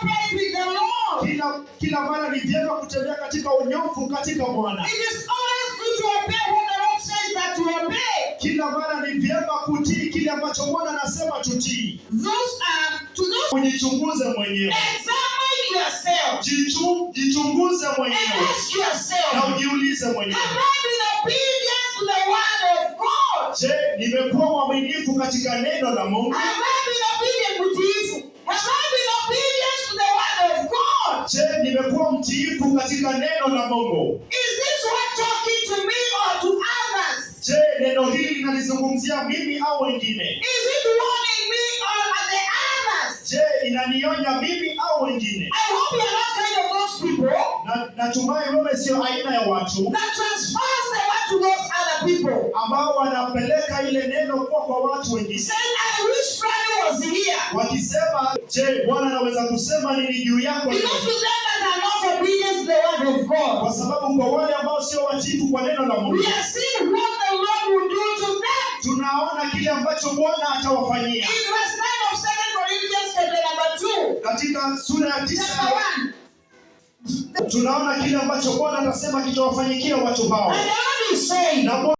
upright with the Lord. Kila mara ni vyema kutembea katika unyofu katika Bwana. It is always good to obey what the Lord says that to obey. Kila mara ni vyema kutii kile ambacho Bwana anasema tutii. Those are to those Ujichunguze mwenyewe, examine yourself Jichunguze and mwenyewe ask yourself, na ujiulize mwenyewe, have I been obedient to the word of God? Je, nimekuwa mwaminifu katika neno la Mungu? Have I been obedient, mtiifu? Have I been obedient to the word of God? Je, nimekuwa mtiifu katika neno la Mungu? Is this word talking to me or to others? Je, neno hili linalizungumzia mimi au wengine? Is it warning me or the others? Je, inanionya mimi au wengine? I hope you are not kind of those people Na natumai wewe sio aina ya watu that transfers the word to those other people. Ambao wanapeleka ile neno kuwa kwa watu wengine, Saying, "I wish Franny was here." wakisema, "Je, Bwana anaweza kusema nini juu yako leo?" Because to them that are not obedient to the word of God, Kwa sababu kwa wale ambao sio watiifu kwa neno la Mungu, we are seeing what the Lord will do to them. Tunaona kile ambacho Bwana atawafanyia. In verse 9 of 2 Corinthians chapter number 2, Katika sura ya 9 chapter 1, tunaona kile ambacho Bwana atasema kitawafanyikia watu hao, and the Lord is saying, na Bwana